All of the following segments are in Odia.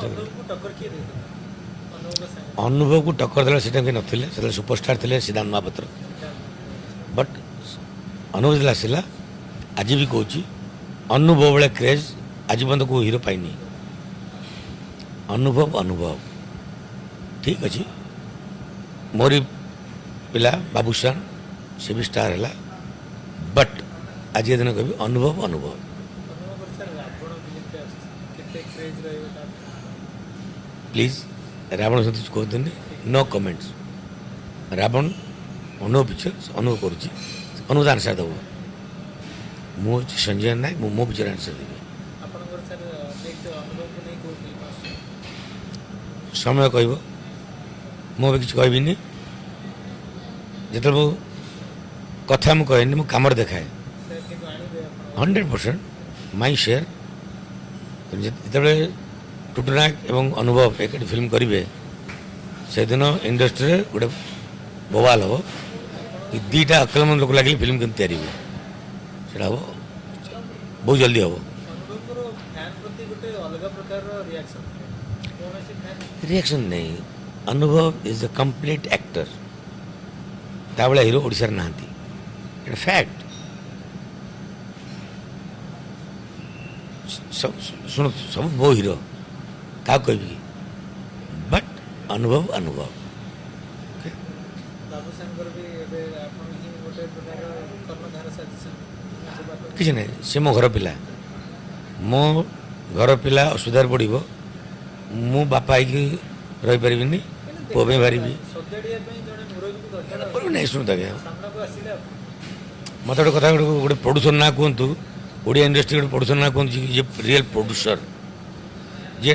ଅନୁଭବକୁ ଟକ୍କର କିଏ ଦେଇଥିଲା ଅନୁଭବଙ୍କ ସାଙ୍ଗେ? ଅନୁଭବକୁ ଟକ୍କର ଦେଲା ସେଟା କେହି ନଥିଲେ। ସେତେବେଳେ ସୁପରଷ୍ଟାର ଥିଲେ ସିଦ୍ଧାନ୍ତ ମହାପାତ୍ର। ବଟ୍ ଅନୁଭବ ଯେତେବେଳେ ଆସିଲା, ଆଜି ବି କହୁଛି, ଅନୁଭବ ଭଳିଆ କ୍ରେଜ୍ ଆଜି ପର୍ଯ୍ୟନ୍ତ କେଉଁ ହିରୋ ପାଇନି। ଅନୁଭବ ଅନୁଭବ ଠିକ୍ ଅଛି। ମୋରି ପିଲା ବାବୁସାନ, ସେ ବି ଷ୍ଟାର ହେଲା। ବଟ୍ ଆଜି ଦିନ କହିବି, ଅନୁଭବ ଅନୁଭବ। ଅନୁଭବଙ୍କର ସାର୍ ରାବଣ ଫିଲ୍ମଟା ଆସୁଛି, କେତେ କ୍ରେଜ୍ ରହିବ ତା ପାଇଁ? ପ୍ଲିଜ୍, ରାବଣ ସହିତ କିଛି କୁହନ୍ତୁନି। No comments. ରାବଣ ଅନୁଭବ ପିକ୍ଚର, ଅନୁଭବ କରୁଛି, ଅନୁଭବ ଆନ୍ସର୍ ଦେବ। ମୁଁ ହେଉଛି ସଞ୍ଜୟ ନାୟକ, ମୁଁ ମୋ ପିକ୍ଚର ଆନ୍ସର୍ ଦେବି। ଆପଣଙ୍କର ସାର୍ ନେକ୍ସଟ ଅନୁଭବକୁ ନେଇ କେଉଁ ଫିଲ୍ମ ଆସୁଛି? ସମୟ କହିବ। ମୁଁ ଏବେ କିଛି କହିବିନି। ଯେତେବେଳେ ମୁଁ କଥା ମୁଁ କହେନି, ମୁଁ କାମରେ ଦେଖାଏ। ସାର୍, କିନ୍ତୁ ଆଣିବେ ଆପଣ? 100% ମାଇ ସେୟାର। ଯେତେବେଳେ ଟୁଟୁ ନାୟକ ଏବଂ ଅନୁଭବ ଏକାଠି ଫିଲ୍ମ କରିବେ, ସେଦିନ ଇଣ୍ଡଷ୍ଟ୍ରିରେ ଗୋଟେ ବବାଲ ହେବ କି ଦୁଇଟା ଅକଲମନ୍ଦ ଲୋକ ଲାଗିଲେ ଫିଲ୍ମ କେମିତି ତିଆରି ହୁଏ। ସେଇଟା ହେବ, ବହୁତ ଜଲ୍ଦି ହେବ। ଅନୁଭବଙ୍କର ଫ୍ୟାନ୍ ପ୍ରତି ଗୋଟେ ଅଲଗା ପ୍ରକାରର ରିଆକ୍ସନ୍ ଥାଏ, କୌଣସି ଫ୍ୟାନ୍ ରିଆକ୍ସନ୍ ନାହିଁ। Anubhav is a complete actor. ତା ଭଳିଆ ହିରୋ ଓଡ଼ିଶାରେ ନାହାନ୍ତି, ଏଇଟା ଫ୍ୟାକ୍ଟ। ଶୁଣ, ସବୁ ମୋ ହିରୋ, କାହାକୁ କହିବି କି? ବଟ୍ ଅନୁଭବ ଅନୁଭବ। ବାବୁସାନଙ୍କର ବି ଏବେ ଆପଣ ହିଁ ଗୋଟେ ପ୍ରକାର କର୍ଣ୍ଣଧାର ସାଜିଛନ୍ତି। କିଛି ନାହିଁ, ସେ ମୋ ଘର ପିଲା। ମୋ ଘର ପିଲା ଅସୁବିଧାରେ ପଡ଼ିବ, ମୁଁ ବାପା ହେଇକି ରହିପାରିବିନି। ପୁଅ ପାଇଁ ବାହାରିବି। ସଜାଡ଼ିବା ପାଇଁ ଜଣେ ମୁରବୀକୁ ଦରକାର। ନାହିଁ, ଶୁଣନ୍ତୁ ଆଜ୍ଞା। ସାମ୍ନାକୁ ଆସିଲେ ଆପଣ ମୋତେ ଗୋଟେ କଥା, ଗୋଟେ ପ୍ରଡ୍ୟୁସର ନାଁ କୁହନ୍ତୁ। ଓଡ଼ିଆ ଇଣ୍ଡଷ୍ଟ୍ରି ଗୋଟେ ପ୍ରଡ୍ୟୁସର ନାଁ କୁହନ୍ତୁ, ଯିଏ ରିଏଲ୍ ପ୍ରଡ୍ୟୁସର, ଯିଏ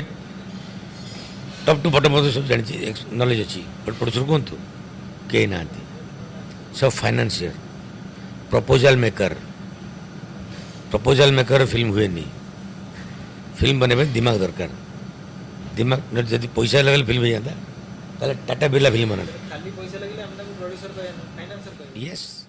ଟପ୍ ଟୁ ବଟମ୍ ମଧ୍ୟ ସବୁ ଜାଣିଛି, ନଲେଜ ଅଛି। ଗୋଟେ ପ୍ରଡ୍ୟୁସର କୁହନ୍ତୁ। କେହି ନାହାନ୍ତି। ସବୁ financier, proposal maker. Proposal maker film ହୁଏନି। ଫିଲ୍ମ ବନେଇବା ପାଇଁ ଦିମାଗ ଦରକାର। ଦିମାଗ ଯଦି ପଇସା ଲଗେଇଲେ ଫିଲ୍ମ ହେଇଯାନ୍ତା, ତାହେଲେ ଟାଟା ବିର୍ଲା ଫିଲ୍ମ ବନାନ୍ତା। ଖାଲି ପଇସା ଲାଗିଲେ ଆମେ ତାକୁ ପ୍ରଡ୍ୟୁସର କହିବାନି, ଫାଇନାନ୍ସର କହିବା। ୟେସ୍।